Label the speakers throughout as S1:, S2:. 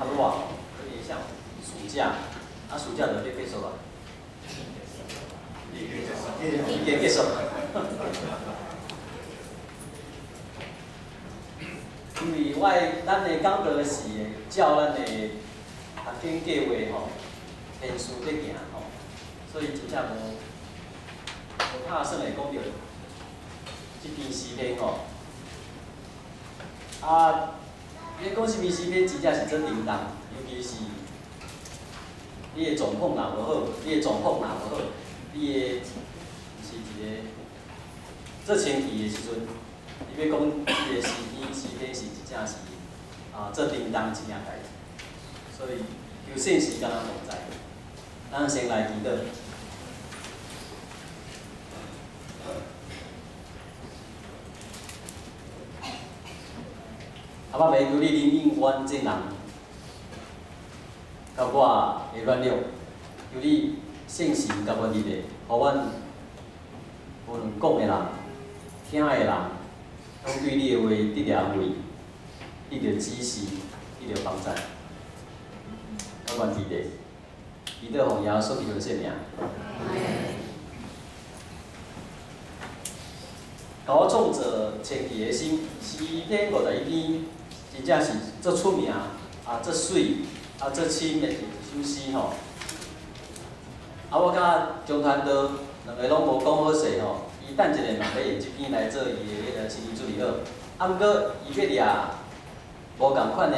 S1: 較熱，有點像暑假，啊暑假就欲結束啊，已經結束。因為我的咱的講道是會照咱的學經計劃吼，編序咧行吼，所以真正無打算會講著這篇詩篇吼。啊，你講這篇詩篇真正是足沉重，尤其是你的狀況若無好，你的狀況若無好，你的是一個做清氣的時陣，你欲講這个詩篇，詩篇是真正是啊，足沉重一件代誌，所以求聖神佮咱同在，咱先來祈禱。阿爸父，求你憐憫阮眾人，佮我的軟弱，求你聖神佮阮佇咧，予阮無論講的人、聽的人，攏對你的話得著安慰，得著指示，得著幫助。佮阮佇咧，祈禱奉耶穌基督聖名。共我創造清氣的心，詩篇51篇，真正是足出名，啊，足媠，啊，足深的一首詩吼。啊，我佮張傳道兩个攏無講好勢吼，伊等一下嘛欲用這篇來做伊的彼个親自主日學。啊，毋過伊欲掠無仝款的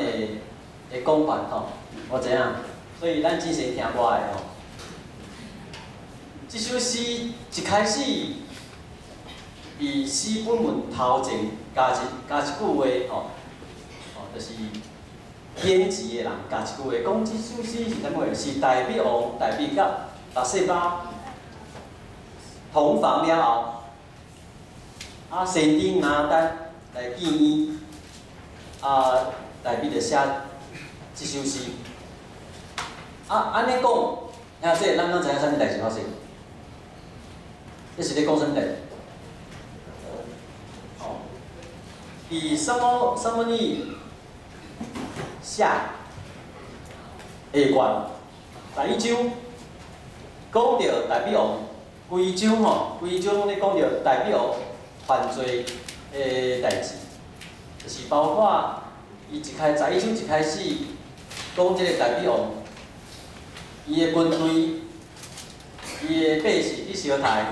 S1: 講法吼，我知影，所以咱只先聽我的吼。這首詩一開始，佇詩本文頭前加一句話吼，吼，就是編輯的人加一句話，講這首詩是啥物？是大衛王大衛佮拔示巴同房了後，啊，先知拿單來建議，啊，大衛就寫這首詩。啊，按呢講，兄弟，咱敢知影啥物代誌發生？這是咧講啥物代誌？哦，佇撒母耳下下卷11章，講著大衛王規章吼，規章攏咧講著大衛王犯罪的代誌，就是包括伊一開11章一開始講這个大衛王，伊的軍隊，伊的百姓去相刣，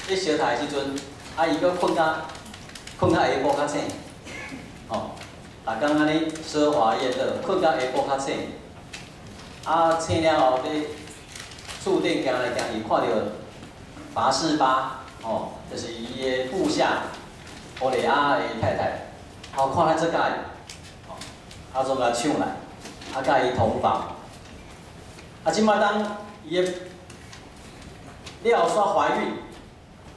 S1: 去相刣的時陣，啊，伊閣睏較下晡較醒，吼，逐工按呢奢華宴樂，睏到下晡較醒，啊，醒了後佇厝頂行來行去，看著拔示巴，吼，就是伊的部下烏利亞的太太，哦，看伊足佮意，吼，啊，總共搶來，啊，佮伊同房，啊，這擺當伊的了煞懷孕，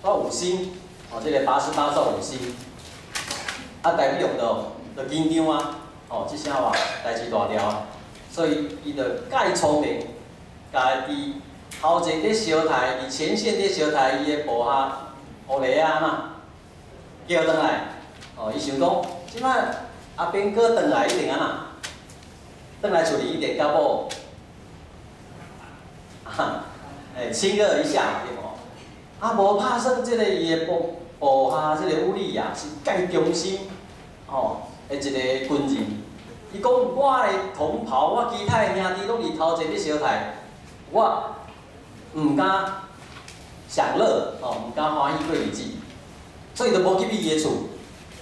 S1: 煞有心，哦，這个拔示巴煞有心。啊，大衛王就緊張啊，吼，這聲話代誌大條啊，所以伊就蓋聰明，共佇頭前咧相刣，佇前線咧相刣伊的部下烏利亞嘛，叫轉來，哦，伊想講，這擺阿兵哥轉來一定按怎？轉來厝裡一定佮某，啊，欸，親熱一下對無？啊，無拍算這个伊的部下這个烏利亞是蓋忠心，吼，的一个軍人。伊講我的同袍，我其他的兄弟攏佇頭前咧相刣，我毋敢享樂，吼，毋敢歡喜過日子，所以就無入去伊的厝。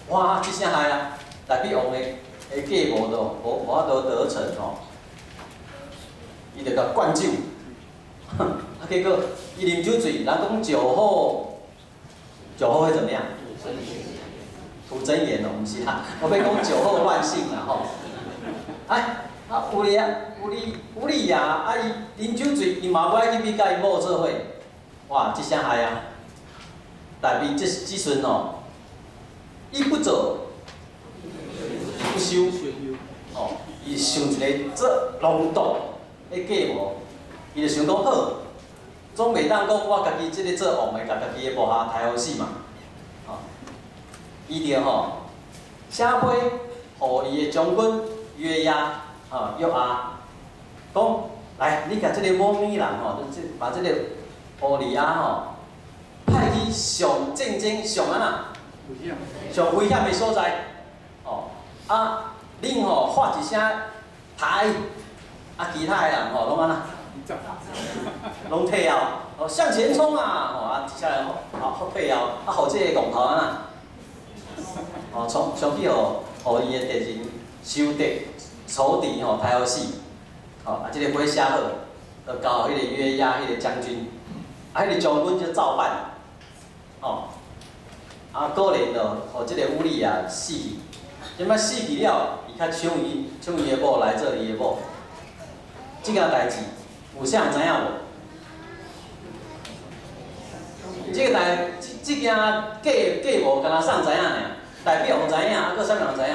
S1: 哇，這聲害啊！大衛王的計謀就無法度得逞吼，伊就共灌酒，啊，結果伊啉酒醉，人講酒後。酒後會怎麼樣？吐真言哦，毋是啦，我欲講酒後亂性啦吼。哎，啊，烏利亞，啊，伊啉酒醉，伊嘛無愛入去佮伊某做伙，哇，這聲害啊！大衛這這陣哦，一不做，二不休，哦，伊想一个做濃毒的計謀，伊就想講好。總袂當講我家己這个做王的，共家己的部下刣予死嘛，吼！伊就吼寫批予伊的將軍約押，吼約押，講來，你共這个某物人吼，這把這个烏利亞吼，派去上戰爭上按怎？上危險的所在，吼啊！恁吼喊一聲抬，啊其他的人吼攏按怎？攏退後，哦向前衝啊！吼啊，接下來吼退後，啊予這个戇頭按怎？哦衝衝去予予伊的敵人仇敵仇敵吼刣予死，吼啊這个批寫好，就交予彼個約押彼個將軍，啊彼個將軍就照辦，吼啊果然就予這个烏利亞死去，這擺死去了，伊較搶伊搶伊的某來做伊的某，這件代誌有啥人知影無？這個代這這件計計謀，敢若啥人知影爾？大衛王知影，啊，閣啥人知影？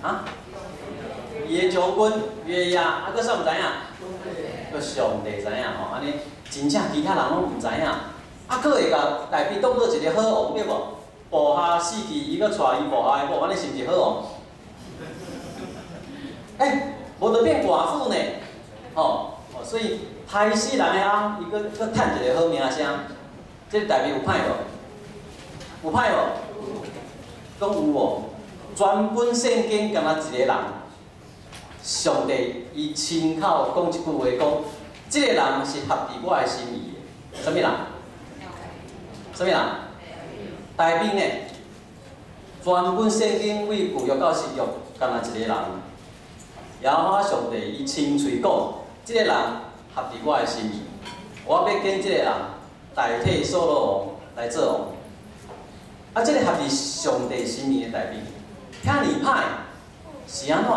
S1: 啊？伊的將軍約押，啊，閣啥人知影？閣上帝知影吼，按呢真正其他人攏毋知影，啊，閣會共大衛當做一个好王對無？部下死去，伊閣娶伊部下的某，按呢是毋是好王？欸，無就變寡婦呢，吼，哦，所以害死人的翁，伊閣閣趁一个好名聲，這個大衛有歹無？有歹無？講有無？全本聖經敢若一个人，上帝伊親口講一句話，講這個人是合佇我的心意的，啥物人？啥物人？大衛呢？全本聖經對舊約到新約，敢若一个人。耶和華上帝伊親喙講，這個人合佇我的心意，我欲揀這個人代替掃羅王來做王。啊，這個合佇上帝心意的大衛，遐爾歹是按怎？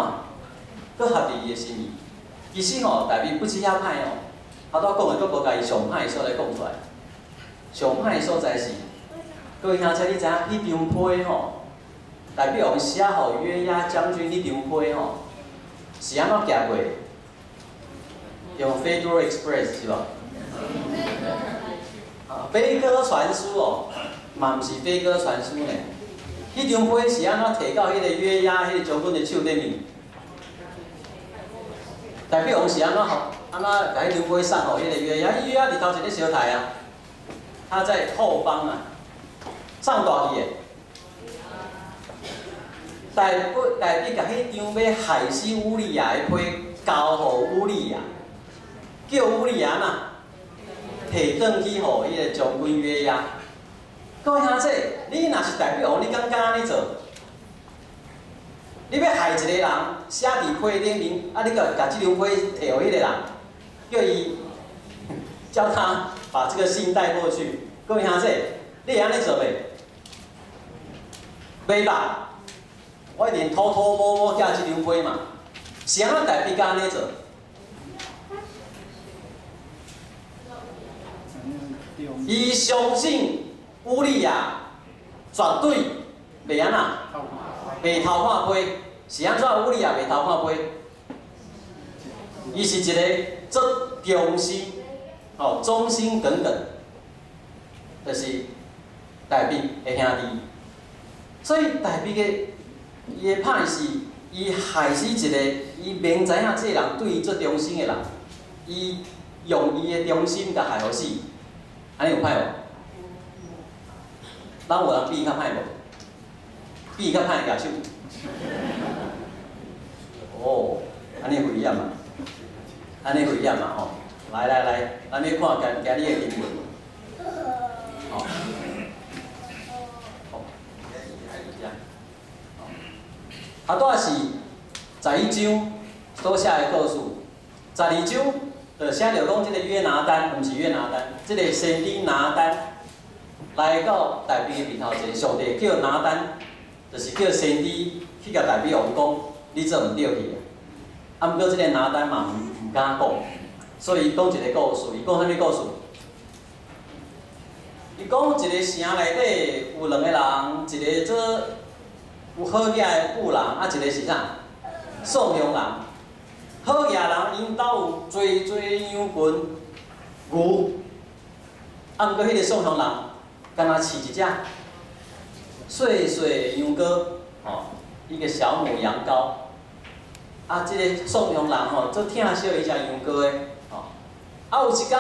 S1: 閣合佇伊的心意。其實吼，大衛不止遐歹哦，頭拄講的閣無共伊上歹的所在講出來。上歹的所在是，各位兄弟，你知影彼張批吼，大衛王寫予約押將軍彼張批吼，是按怎寄過？用飛多 Express 是無？啊，飛鴿傳書哦，嘛毋是飛鴿傳書呢。彼張批是按怎提到彼個約押彼個將軍的手頂面？大衛王是按怎予按怎共彼張批送予彼個約押？約押佇頭前咧相刣啊，他在後方啊，啥人帶去的？大衛大衛共彼張欲害死烏利亞的批交予烏利亞，叫烏利亞哪提轉去予彼個將軍約押。各位兄弟，你若是大衛王，你敢敢按呢做？你欲害一個人，寫佇批頂面，啊，你閣共這張批提予彼個人，叫伊叫他把這個信帶過去。各位兄弟，你會按呢做袂？袂吧？我一定偷偷摸摸寄這張批嘛。是按怎大衛敢按呢做？伊相信烏利亞絕對袂按怎，袂偷看批。是按怎烏利亞袂偷看批？伊是一個足忠心、哦忠心耿耿，就是大衛的兄弟。所以大衛的伊的歹是，伊害死一個，伊明知影這個人對伊足忠心的人，伊用伊的忠心共害予死，按呢有歹無？咱有人比伊較歹無？比伊較歹的舉手。哦，按呢危險啊！按呢危險啊！吼，來來來，咱欲看今今日的經文。吼，好，頭拄仔是11章所寫的故事，12章就寫著講這個約拿單，毋是約拿單，這個先知拿單來到大衛的面頭前，上帝叫拿單，就是叫先知去共大衛王講，你做毋對去啊！啊，毋過這個拿單嘛毋敢講，所以伊講一個故事，伊講啥物故事？伊講一個城內底有兩個人，一個做有好額的富人，啊，一個是啥？喪窮人。好額人𪜶兜有濟濟羊群、牛，啊，毋過彼個喪窮人，干焦飼一隻細細羊羔，吼，一個小母羊羔。啊，這个宋鄉人吼，足疼惜伊只羊羔的，吼。啊，有一工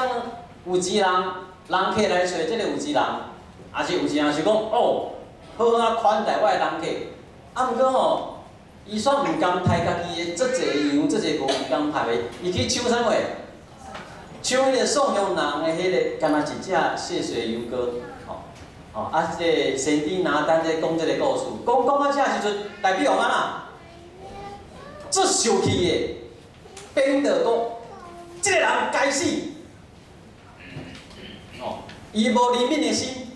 S1: 有錢人，人客來揣這个有錢人，也是有錢人想講，哦，好啊，款待我的人客。啊，毋過吼，伊煞毋甘刣家己的足濟羊、足濟牛，毋甘刣的，伊去搶啥貨？搶彼个宋鄉人的彼个，敢若一隻細細羊羔，吼，吼，啊，這个先知拿單咧講這个故事，講講到這時陣，大衛王按怎？足受氣的，變著講，這个人該死，哦，伊無憐憫的心，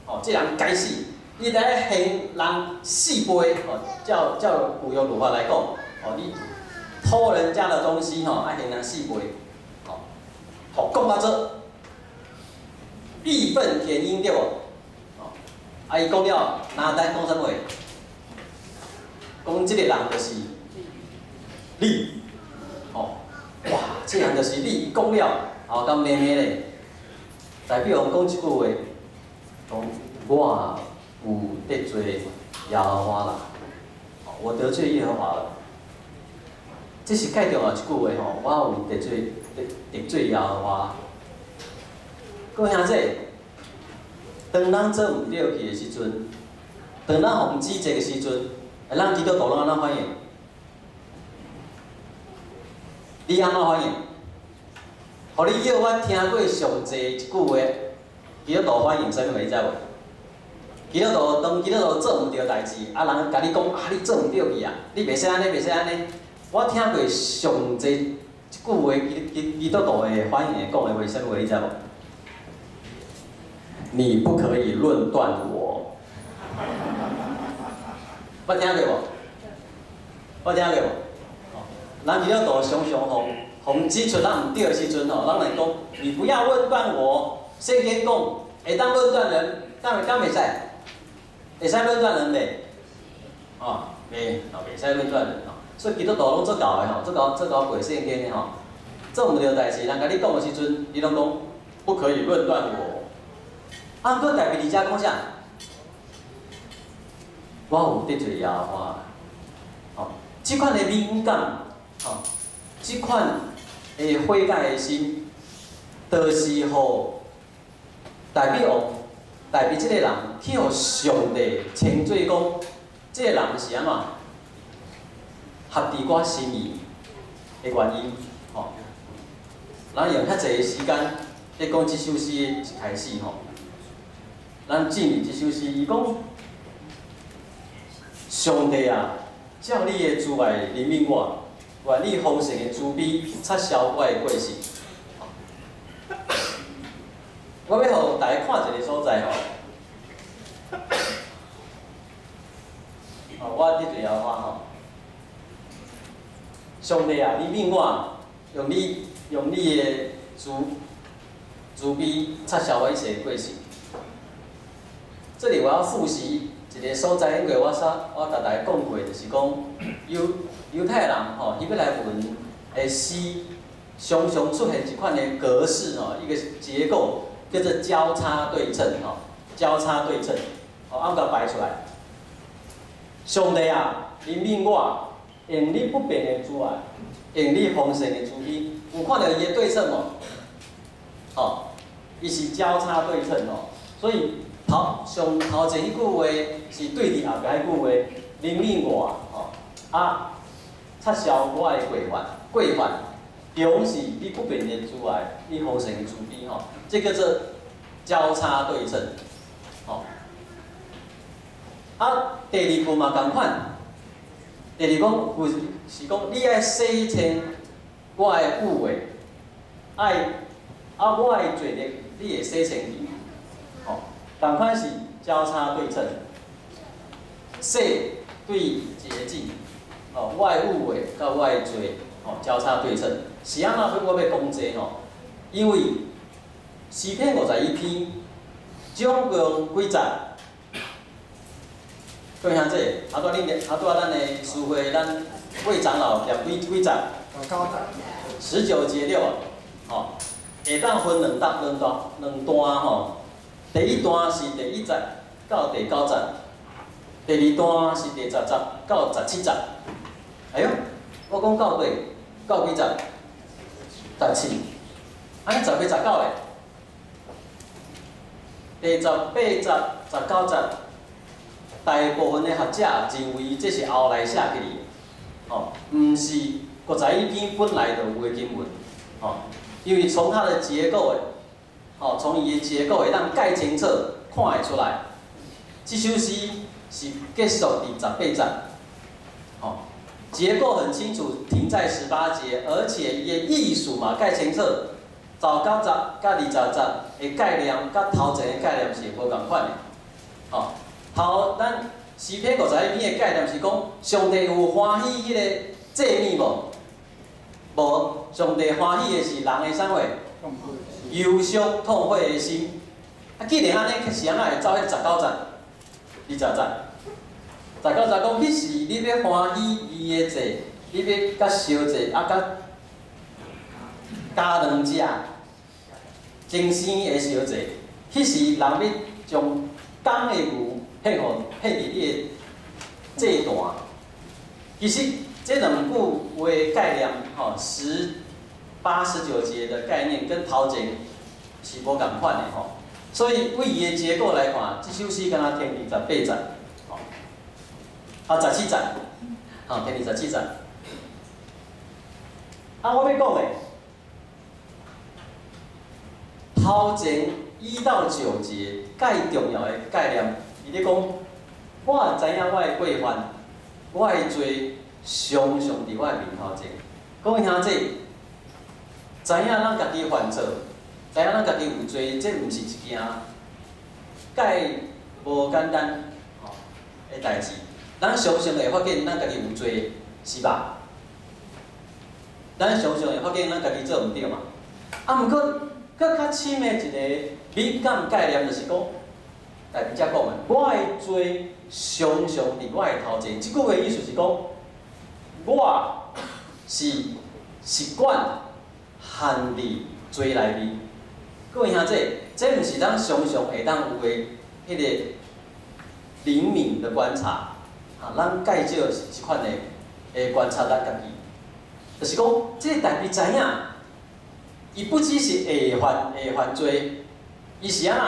S1: 哦，這个人該死，伊來還人四倍，哦，照照舊約律法來講，哦，你偷人家的東西，吼，愛還人四倍，哦，好講到這，義憤填膺對無？哦，啊，伊講了，拿單講啥物話？講這个人就是你，哦，哇，這人就是你，伊講了，哦，敢咩咩咧？大衛王講這句話，講我有得罪耶和華啦，我得罪耶和華了。這是蓋重要一句話吼，我有得罪得得罪耶和華。各位兄弟，當咱做毋對去的時陣，當咱予人指責的時陣，咱基督徒攏按怎反應？你按怎反應？予你叫我聽過上濟一句話，基督徒反應啥物話？你知無？基督徒當基督徒做毋對代誌，啊人共你講啊，你做毋對去啊，你袂使按呢，袂使按呢。我聽過上濟一句話，基基基督徒的反應會講的話，啥物話？你知無？你不可以論斷我。捌聽過無？捌聽過無？咱基督徒常常予予指出咱毋對的時陣吼，咱來講，你不要論斷我。聖經講會當論斷人，敢敢袂使？會使論斷人袂？哦，袂，哦，袂使論斷人吼。所以基督徒攏足𠢕的吼，足𠢕足𠢕背聖經的吼。做毋對代誌，人共你講的時陣，你攏講不可以論斷我。啊，毋過大衛佇遮講啥？我有得罪耶和華。吼，這款的敏感，吼，這款的悔改的心，就是予大衛王、大衛這个人去予上帝稱做講，這个人是按怎合佇我心意的原因，吼。咱用遐濟的時間咧講這首詩的一開始吼，咱進入這首詩，伊講：上帝啊，照你的慈愛憐憫我，願你豐盛的慈悲擦消我的過失。我欲予大家看一个所在吼。哦，我得罪耶和華吼。上帝啊，憐憫我，用你的慈慈悲擦消我一切的過失。這裡我要複習一个所在，因為我啥我逐逐講過，就是講猶猶太人吼，希伯來文的詩常常出現一款的格式吼，一個結構叫做交叉對稱吼，交叉對稱，好，按共擺出來。上帝啊，憐憫我，用你不變的慈愛，用你豐盛的慈悲，有看著伊的對稱無？吼，伊是交叉對稱吼，所以頭上頭前彼句話是對佇後壁彼句話，憐憫我吼，啊，擦消我的過犯，過犯，中是你不變的慈愛，你豐盛的慈悲吼，這叫做交叉對稱，吼。啊，第二句嘛仝款，第二講有是講你愛洗清我的污穢，愛啊我的罪孽，你會洗清去，吼，仝款是交叉對稱，洗對潔淨，吼，我的污穢佮我的罪，吼，交叉對稱，是按怎我欲講這吼？因為詩篇51篇總共幾節？各位兄弟，啊，拄恁啊，拄咱的詩會，咱魏長老念幾幾節？19節對無？吼，會當分兩段、兩段、兩段吼。第一段是第一節到第九節，第二段是第10節到17節。哎喲，我我講到底到幾節？17。按呢十八、十九咧？第十八節、19節，大部分的學者認為這是後來寫起來的，哦，毋是51篇本來就有的經文，哦，因為從它的結構的，哦，從伊的結構會當蓋清楚看會出來，這首詩是結束佇十八節，哦，結構很清楚，停在18節，而且伊的意思嘛蓋清楚。十九節佮20節的概念，佮頭前的概念是無仝款的。吼，頭咱詩篇五十一篇的概念是講，上帝有歡喜彼个祭物無？無，上帝歡喜的是人的啥貨？憂傷痛悔的心。啊，既然按呢，是按怎會走彼十九節、20節？十九節講，彼時你欲歡喜伊的祭，你欲佮燒祭，啊，佮加兩隻精生的燒祭，彼時人欲將公的牛獻予獻佇你的祭壇。其實這兩句話概念，吼，18、19節的概念跟頭前是無仝款的吼。所以對伊的結構來看，這首詩敢若停佇十八節，吼，啊十七節，吼，停佇十七節。啊，我欲講的，頭前1到9節蓋重要的概念，伊咧講，我知影我的過犯，我的罪常常佇我的面頭前。各位兄弟，知影咱家己犯錯，知影咱家己有罪，這毋是一件蓋無簡單吼的代誌。咱常常會發現咱家己有罪，是吧？咱常常會發現咱家己做毋對嘛。啊，毋過閣較深的一個敏感概念，就是講，大家講的，我的罪常常佇我的頭前。這句話意思是講，我是習慣陷佇罪內面。各位兄弟，這毋是咱常常會當有的彼個靈敏的觀察，啊，咱蓋少是這款的會觀察咱家己，就是講，這個大衛知影，伊不只是會犯罪，伊是按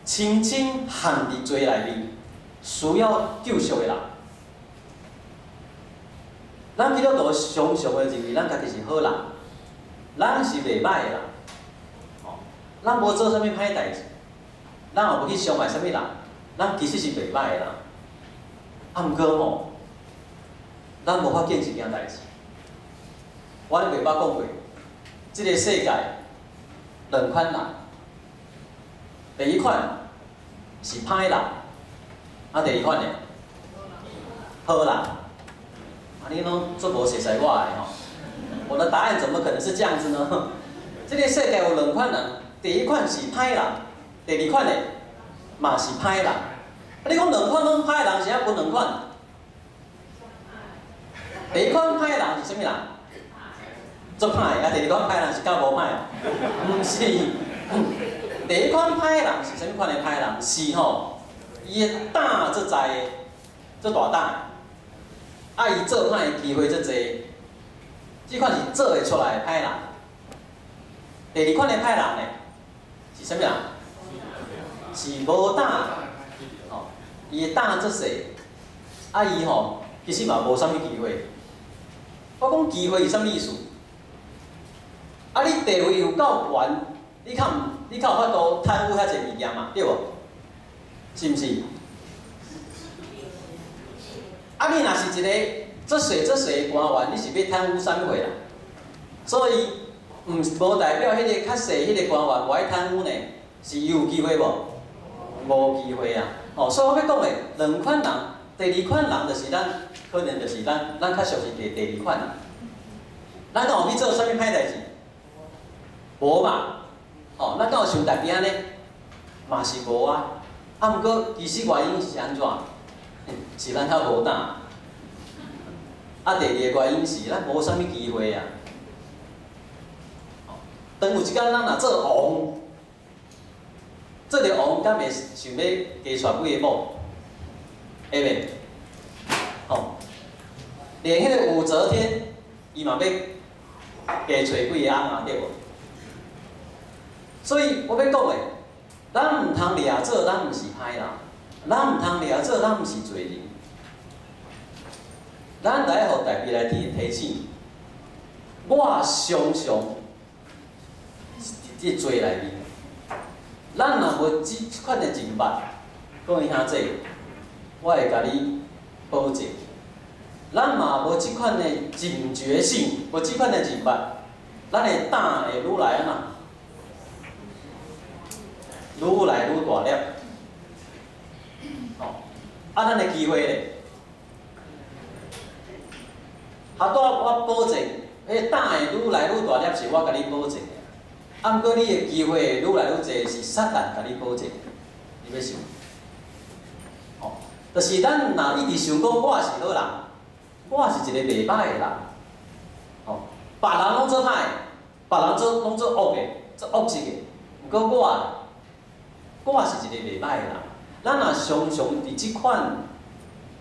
S1: 怎深深陷佇罪內面，需要救贖的人。咱基督徒常常會認為咱家己是好人，咱是袂歹的人，吼，咱無做啥物歹代誌，咱也無去傷害啥物人，咱其實是袂歹的人。啊，毋過吼，咱無發現一件代誌。我袂捌講過，這個世界兩款人，第一款是歹人，啊，第二款呢？好人。啊，你攏足無熟似我的吼，我的答案怎麼可能是這樣子呢？這個世界有兩款人，第一款是歹人，第二款呢嘛是歹人。啊，你講兩款攏歹人，是按怎分兩款？第一款歹人是啥物人？足歹，啊，第二款歹人是較無歹。毋是，第一款歹人是啥物款的歹人？是吼，伊的膽足濟的，足大膽。啊！伊做歹的機會足濟，這款是做會出來的歹人。第二款的歹人呢，是啥物人？是無膽，吼，伊的膽足細，啊伊吼其實嘛無啥物機會。我講機會是啥物意思？啊，你地位有夠懸，你較有法度貪污遐濟物件嘛，對無？是毋是？啊！你若是一個足細足細的官員，你是欲貪污啥物貨啦？所以，毋無代表彼個較細彼個官員無愛貪污呢，是有機會無？無機會啊！哦，所以我欲講的兩款人，第二款人就是咱，可能就是咱，咱較屬是第二款人。咱敢有去做啥物歹代誌？無嘛？哦，咱敢有像大衛按呢？嘛是無啊！啊，毋過其實原因是按怎？是咱較無膽。啊，第二个原因是咱無啥物機會啊。當有一工咱若做王，做著王，敢會想欲加娶幾个某？會袂？吼，連彼个武則天，伊嘛欲加揣幾個翁仔，對無？所以我欲講的，咱毋通掠做咱毋是歹人，咱毋通掠做咱毋是罪人。咱來予大衛來提醒，我常常是佇這罪內面。咱若無這款的認捌，各位兄弟，我會共你保證，咱嘛無這款的警覺性，無這款的認捌，咱的膽會愈來按怎？愈來愈大粒。吼，啊，咱的機會咧？哈，拄我保證，彼膽會愈來愈大粒，是我共你保證的。啊，毋過你的機會愈來愈濟，是撒旦共你保證的，你欲想？吼，就是咱若一直想講我是好人，我是一個袂歹的人，吼，別人攏做歹，別人做攏做惡的，做惡質的，毋過我是一個袂歹的人。咱若常常佇這款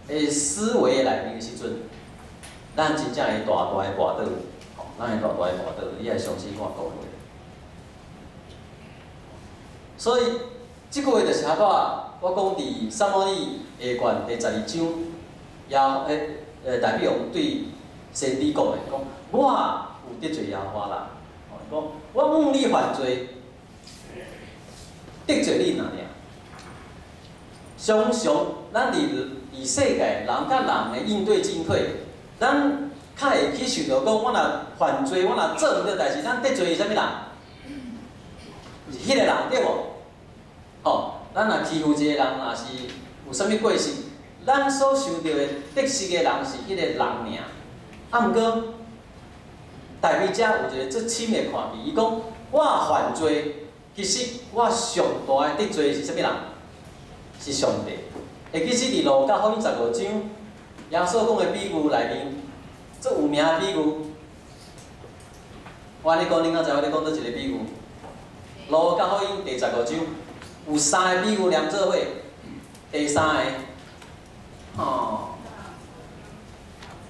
S1: 的思維內面的時陣，咱真正會大大的跋倒，吼，咱會大大的跋倒，你愛相信我講的。所以，這句話就是按怎，我講佇撒母耳下卷第12章，耶大衛王對先知講的，講我有得罪耶和華啦，講我向你犯罪，得罪你爾爾。常常，咱佇世界人佮人的應對進退，咱較會去想著講，我若犯罪，我若做毋對代誌，咱得罪啥物人？是彼個人對無？吼，咱若欺負一個人，若是有啥物過失，咱所受著的得失的人是彼個人爾。啊，毋過大衛遮有一個足深的看見，伊講我犯罪，其實我上大的得罪是啥物人？是上帝。會記得佇路加福音15章，耶穌講的比喻內面，足有名的比喻。我按呢講，恁敢知我咧講佗一個比喻？路加福音第15章有三個比喻連做伙，第三個，吼，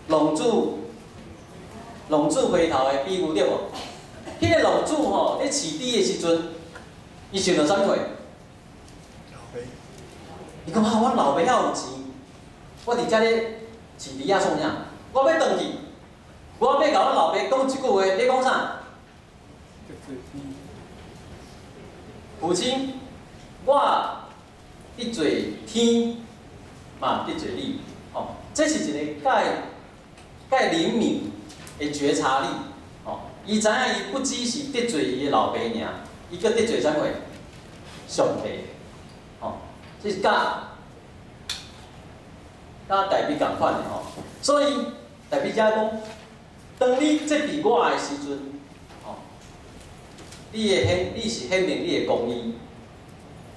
S1: 浪子回頭的比喻對無？彼個浪子吼，咧飼豬的時陣，伊想著啥物貨？伊講啊，阮老爸遐有錢，我佇遮咧飼豬仔創啥？我欲轉去，我欲共阮老爸講一句話，你講啥？父親，我得罪天，嘛得罪你，吼，這是一個蓋蓋靈敏的覺察力，吼，伊知影伊不只是得罪伊的老爸爾，伊閣得罪啥物？上帝，吼，這是佮佮大衛仝款的吼，所以大衛遮講，當你責備我的時陣，你會顯，你是顯明你的公義。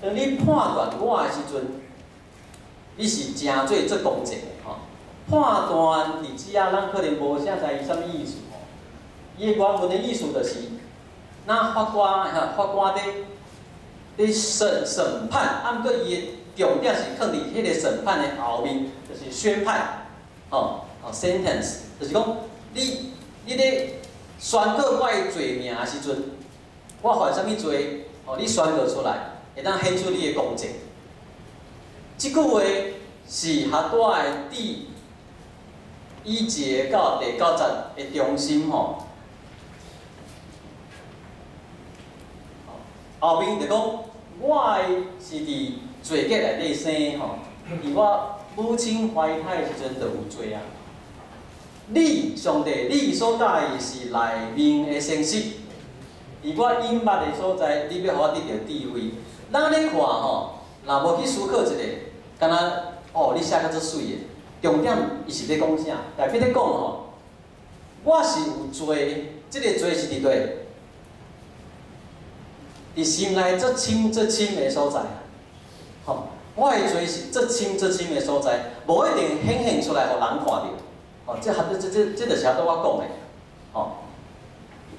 S1: 當你判斷我的時陣，你是誠做足公正的吼。判斷佇遮，咱可能無啥知伊啥物意思吼。伊的原文的意思就是，若法官哈，法官佇審判，啊，毋過伊的重點是囥佇彼個審判的後面，就是宣判，吼，哦，sentence，就是講你咧宣告我的罪名的時陣，我犯啥物罪？哦，你宣告出來，會當顯出你的公正。這句話是哈多的第一節到第九節的中心吼。後面就講，我的是佇罪孽內底生吼，佇我母親懷胎的時陣就有罪啊。你上帝，你所教的是內面的誠實。佇我隱密的所在，你欲予我得著智慧。咱按呢看吼，若無去思考一下，敢若哦，你寫甲足媠的。重點伊是咧講啥？大衛咧講吼，我是有罪，這個罪是佇佗？佇心內足深足深的所在。吼，我的罪是足深足深的所在，無一定顯現出來予人看著。吼，這合這這這就是拄我講的。吼，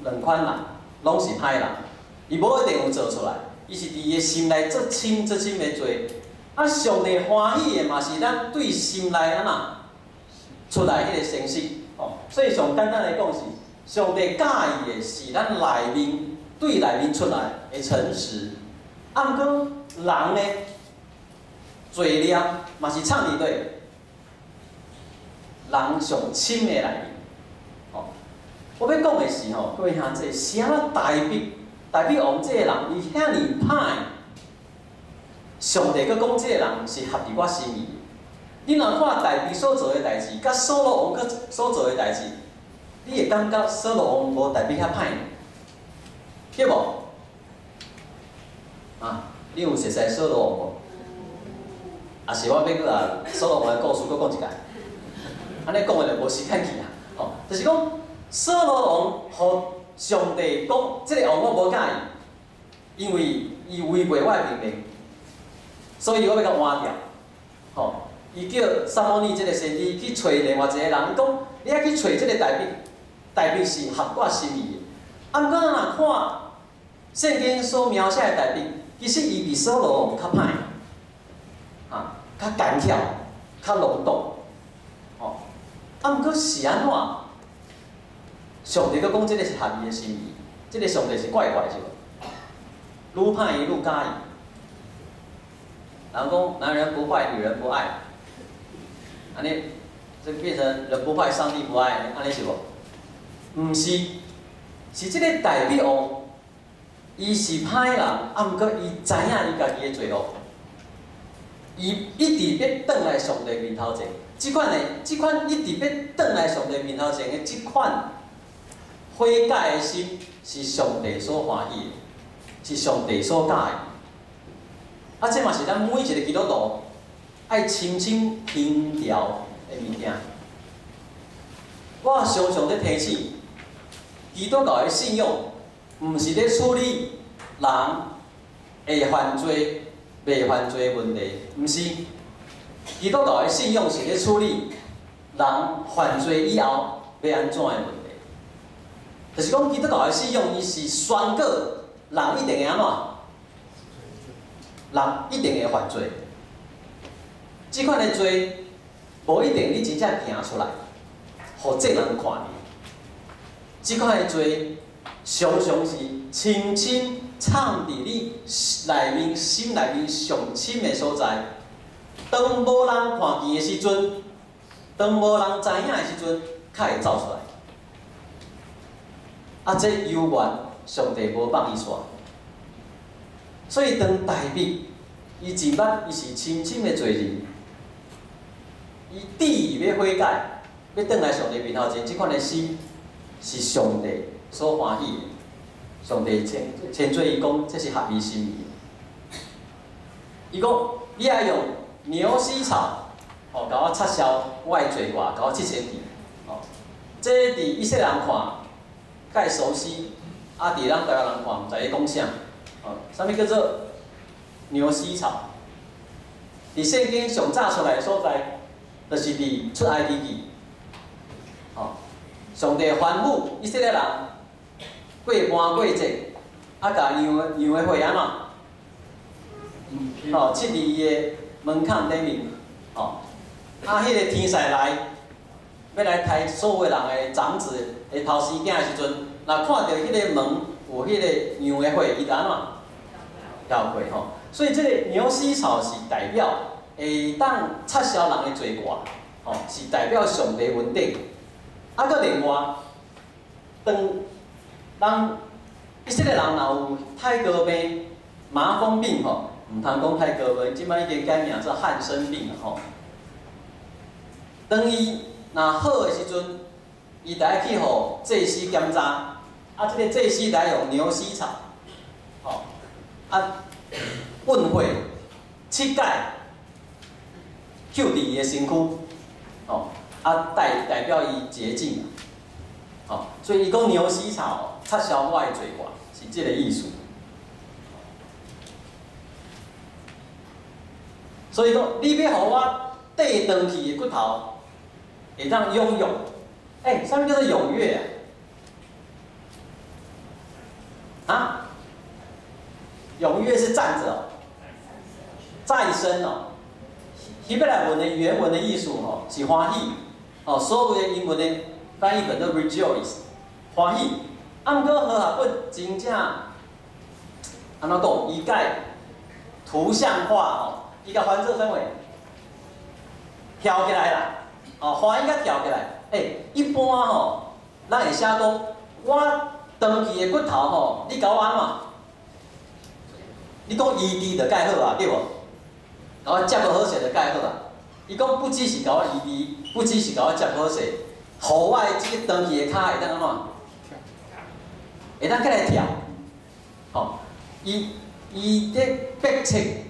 S1: 兩款人。攏是歹人，伊無一定有做出來，伊是佇伊的心內足深足深的罪。啊，上帝歡喜的嘛是咱對心內按怎出來彼個誠實，吼。所以上簡單來講是，上帝佮意的是咱內面對內面出來的誠實。啊，毋過人呢，罪孽嘛是藏佇佗，人上深的內面。吼，我欲講的是吼，各位兄弟，是按怎大衛大衛王這个人，伊遐爾歹，上帝閣講這个人是合佇我心意的。你若看大衛所做的代誌，佮掃羅王閣所做的代誌，你會感覺掃羅王無大衛遐歹，對無？啊，你有熟似掃羅王無？抑是我欲閣共掃羅王的故事閣講一擺？按呢講的就無時間去啊！吼，就是講掃羅王予上帝講，這个王我無佮意，因為伊違背我的命令，所以我欲共換掉。吼，伊叫撒母耳這个先知去揣另外一個人，講你愛去揣這個大衛，大衛是合我心意的。啊，毋過咱若看聖經所描寫的大衛，其實伊比掃羅王較歹，啊，較奸巧，較魯莽，吼。啊，毋過是按怎？上帝閣講這个是合伊的心意，這個上帝是怪怪是無？愈歹伊愈佮意。人講男人不壞，女人不愛，按呢，這變成人不壞，上帝不愛，按呢是無？毋是，是這个大衛王，伊是歹人，啊，毋過伊知影伊家己的罪惡，伊一直欲轉來上帝面頭前，這款的，這款一直欲轉來上帝面頭前的這款悔改的心，是上帝所歡喜的，是上帝所佮意。啊，這嘛是咱每一個基督徒愛深深憑牢的物件。我常常咧提醒，基督教的信仰，毋是咧處理人會犯罪、袂犯罪的問題，毋是。基督教的信仰是咧處理人犯罪以後欲按怎的問題。就是講，基督教的信仰，伊是宣告人一定會按怎？人一定會犯罪。這款的罪，無一定你真正行出來，予眾人看見。這款的罪，常常是深深藏佇你內面、心內面上深的所在。當無人看見的時陣，當無人知影的時陣，較會走出來。啊，這猶原上帝無放伊煞。所以當大衛，伊真捌伊是深深的罪人，伊志意欲悔改，欲轉來上帝面頭前，這款的心是上帝所歡喜的。上帝稱稱做伊講，這是合伊心意的。伊講，你愛用牛膝草，吼，共我擦消我的罪過，共我拭清氣。吼，這佇以色列人看，較會熟悉，啊，佇咱台灣人看，毋知咧講啥。吼，啥物叫做牛膝草？佇聖經上早出來的所在，就是佇出埃及記。吼，上帝吩咐以色列人過盤過節，啊，共羊羊的血按怎？吼，拭佇伊的門檻頂面，吼，啊，彼个天使來，欲來刣所有人的長子的頭生囝的時陣，若看著彼个門有彼個羊的血，伊就按怎？跳過吼。所以這个牛膝草是代表會當擦消人的罪過，吼，是代表上帝恩典。啊，閣另外，當人以色列人若有泰哥病、麻風病吼，毋通講泰哥病，這擺已經改名做漢生病啦吼。當伊若好的時陣，伊就愛去予祭司檢查，啊，這个祭司來用牛膝草，吼，啊，噴血七擺，抾佇伊的身軀，吼，啊代表伊潔淨，吼，所以伊講牛膝草擦消我的罪過，是這个意思。所以講，你欲予我綴斷去的骨頭，會當踴躍。欸，啥物叫做踴躍啊？啊？踴躍是站著哦，再生哦。希伯來文的原文的意思吼是歡喜，哦，所有的英文的翻譯本都 rejoice，歡喜。啊，毋過和合本真正按怎講？伊改圖像化吼，伊共翻做啥物？跳起來啦！哦，歡喜共跳起來。欸，一般吼，咱會寫講，我斷去的骨頭吼，你共我按怎？你講醫治就蓋好啊，對無？共我接閣好勢就蓋好啊。伊講不只是共我醫治，不只是共我接好勢，予我的這個斷去的跤會當按怎？會當起來跳。吼，伊咧迫切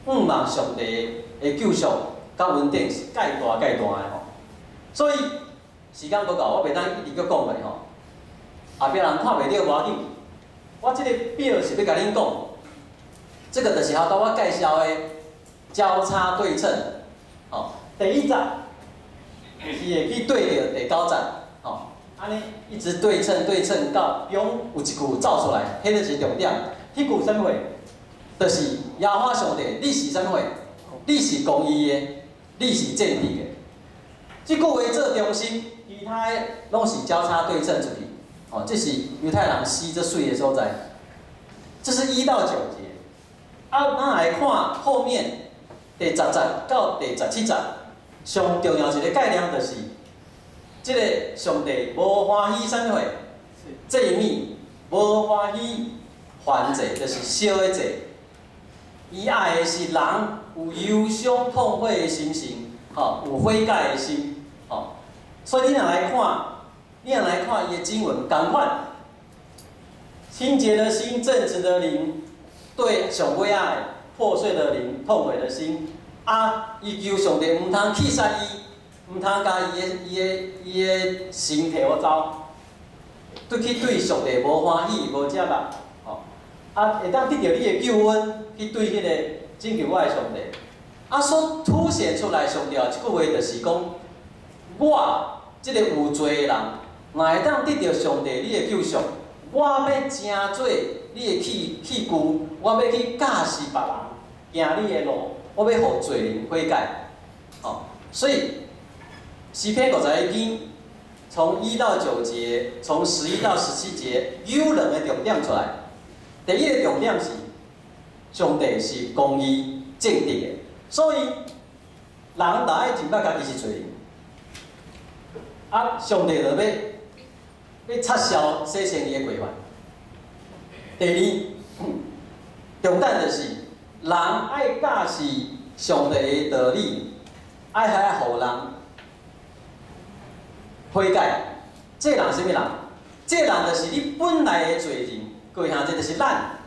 S1: 向望上帝的救贖佮恩典是蓋大蓋大的吼。所以時間無夠，我袂當一直閣講落去吼。後壁人看袂著無要緊，我這個表是欲共恁講，這個就是頭拄我介紹的交叉對稱，吼，第一節是會去對著第九節，吼，按呢一直對稱對稱到中有一句走出來，彼個是重點。彼句啥物話？就是耶和華上帝，你是啥物話？你是公義的，你是正直的。這句話做中心，其他的攏是交叉對稱出去。哦，這是猶太人死這媠的所在。這是1到9節。啊，咱來看後面第10節到第17節，上重要一個概念就是，這個上帝無歡喜啥物貨？祭物無歡喜燔祭，就是燒的祭。伊愛的是人有憂傷痛悔的心情，吼，有悔改的心，吼。所以你若來看，你若來看伊的經文，仝款，清潔的心、正直的靈，對上尾仔的破碎的靈、痛悔的心，啊，伊求上帝毋通棄殺伊，毋通共伊的神提予走，對去對上帝無歡喜、無接納，吼，啊，會當得著你的救恩，去對彼個拯救我的上帝，啊，所凸顯出來上帝一句話就是講，我這個有罪的人，若會當得著上帝你的救贖，我欲成做你的器具，我欲去教示別人行你的路，我欲予罪人悔改，吼，所以詩篇51篇，從1到9節，從11到17節，有兩個重點出來。第一個重點是，上帝是公義正直的，所以人著愛認捌家己是罪人。啊，上帝就欲撤銷洗清伊的過犯。第二，重點就是人愛教示上帝的道理，愛愛予人悔改。這個人啥物人？這個人就是你本來的罪人，各位兄弟，就是咱，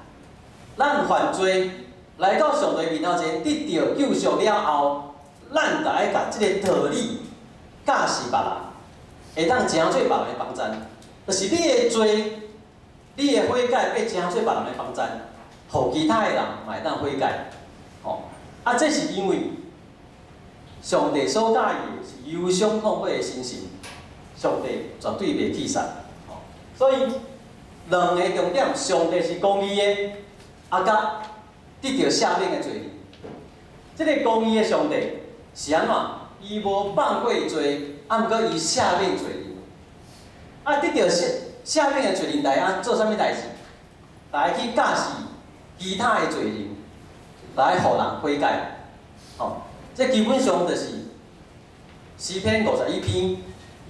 S1: 咱犯罪來到上帝面頭前，得著救贖了後，咱就愛共這个道理教示別人，會當成做別人的幫贊。就是你的罪，你的悔改，欲成做別人的幫贊，予其他的人嘛會當悔改。吼，啊，這是因為上帝所喜愛的是憂傷痛悔的心情，上帝絕對袂棄殺。吼，所以兩個重點，上帝是公義的，啊，佮得著赦免的罪人。這个公義的上帝是按怎？伊無放過罪，啊，毋過伊赦免罪人。啊，得著赦免的罪人來啊，做啥物代誌？來去教示其他的罪人，來予人悔改。吼，這基本上就是詩篇51篇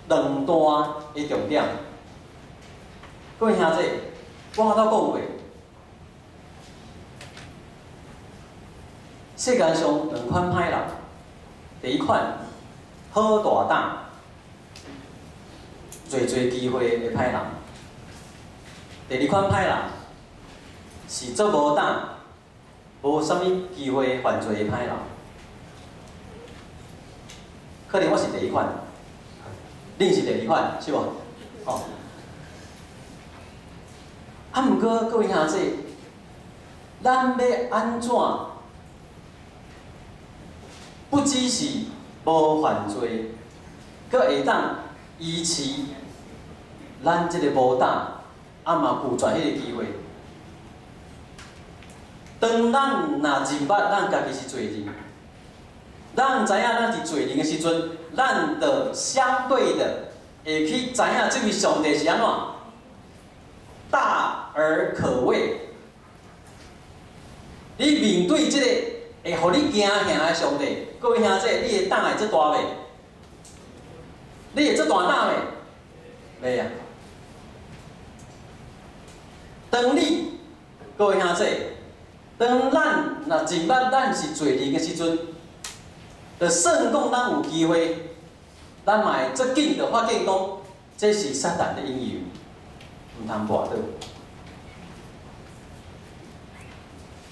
S1: 兩段的重點。各位兄弟，我頭拄講過，世間上兩款歹人，第一款好大膽，濟濟機會的歹人；第二款歹人是足無膽，無啥物機會犯罪的歹人。可能我是第一款，恁是第二款，是無？吼。啊，毋過各位兄弟，咱欲按怎？不只是無犯罪，閣會當維持咱這个無膽，啊嘛拒絕彼个機會。當咱若認捌咱家己是罪人，咱知影咱是罪人的時陣，咱就相對的會去知影這位上帝是按怎大而可畏。你面對這個會予你驚嚇的上帝，各位兄弟，你的膽會這大袂？你會這大膽袂？袂啊！當你各位兄弟，當咱若認捌咱是罪人的時陣，就算講咱有機會，咱嘛會足緊就發現講，這是撒旦的引誘，毋通跋倒。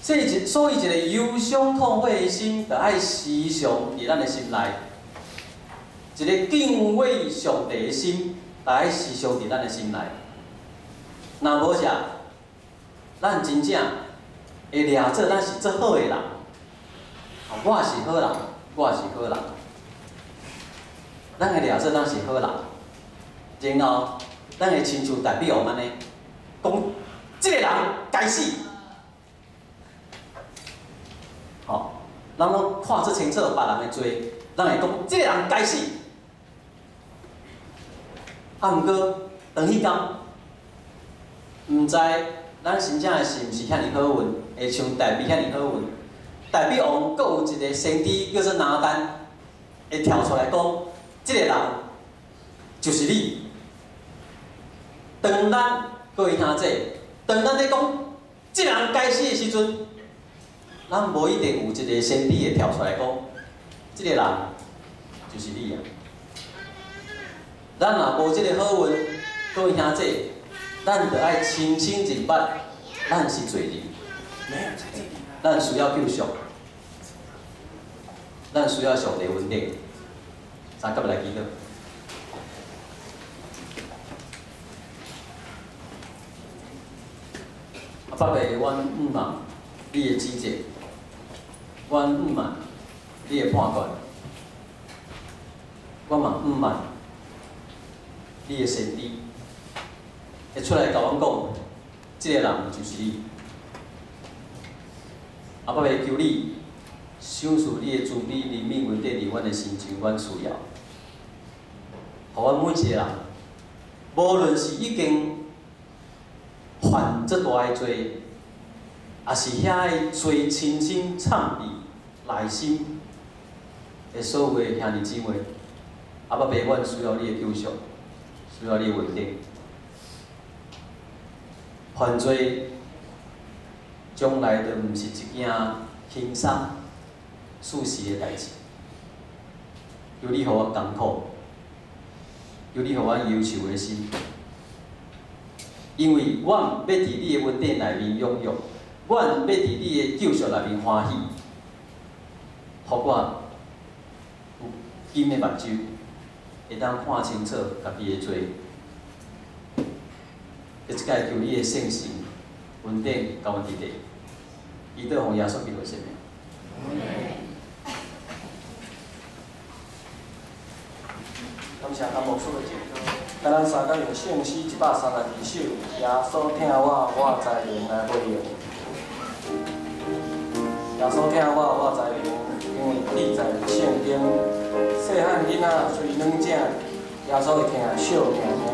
S1: 所以一個憂傷痛悔的心，就愛時常佇咱的心內；一個敬畏上帝的心，就愛時常佇咱的心內。若無啥，咱真正會掠做咱是足好的人。我是好人，我是好人。咱會掠做咱是好人，然後咱會親像大衛王按呢，講這個人該死。吼，咱攏看足清楚別人的罪，咱會講這個人該死。啊，毋過當彼工，毋知咱真正是毋是遐爾好運，會像大衛遐爾好運。大衛王閣有一個先知叫做拿單，會跳出來講，這個人就是你。當咱各位兄弟，當咱咧講這個人該死的時陣，咱無一定有一個先知會跳出來講，這個人就是你啊！咱若無這個好運，各位兄弟，咱就愛清醒認捌，咱是罪人，咱需要救贖，咱需要上帝恩典。三甲來祈禱。阿爸爸，阮毋茫你的指責，阮毋茫你的判斷，我嘛毋茫你的先知會出來共阮講，這個人就是你。阿爸爸，求你賞賜你的慈悲、憐憫、恩典，佇阮的身上，阮需要。予阮每一個人，無論是已經犯這大的罪，抑是遐个罪深深藏佇內心的所有的兄弟姊妹，阿爸爸，阮需要你的救贖，需要你的恩典。犯罪將來就毋是一件輕鬆、舒適的代誌。求你予阮艱苦，求你予阮憂愁的心，因為阮欲佇你的恩典內面踴躍，阮欲佇你的救贖內面歡喜，予我有金的目睭，會當看清楚家己的罪。這擺求你的聖神恩典共阮佇咧，祈禱奉耶穌基督的聖名。
S2: 感謝陳牧師的證道，咱三甲用聖詩132首，耶穌疼我，我才能來回應。耶穌疼我，我才能，因為記載聖經，細漢囡仔雖軟正，耶穌會疼惜命命。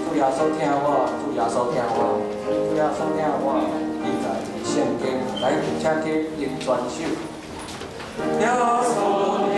S2: 主耶穌疼我，主耶穌疼我，主耶穌疼我，記載聖經，來，請去用全首。耶穌。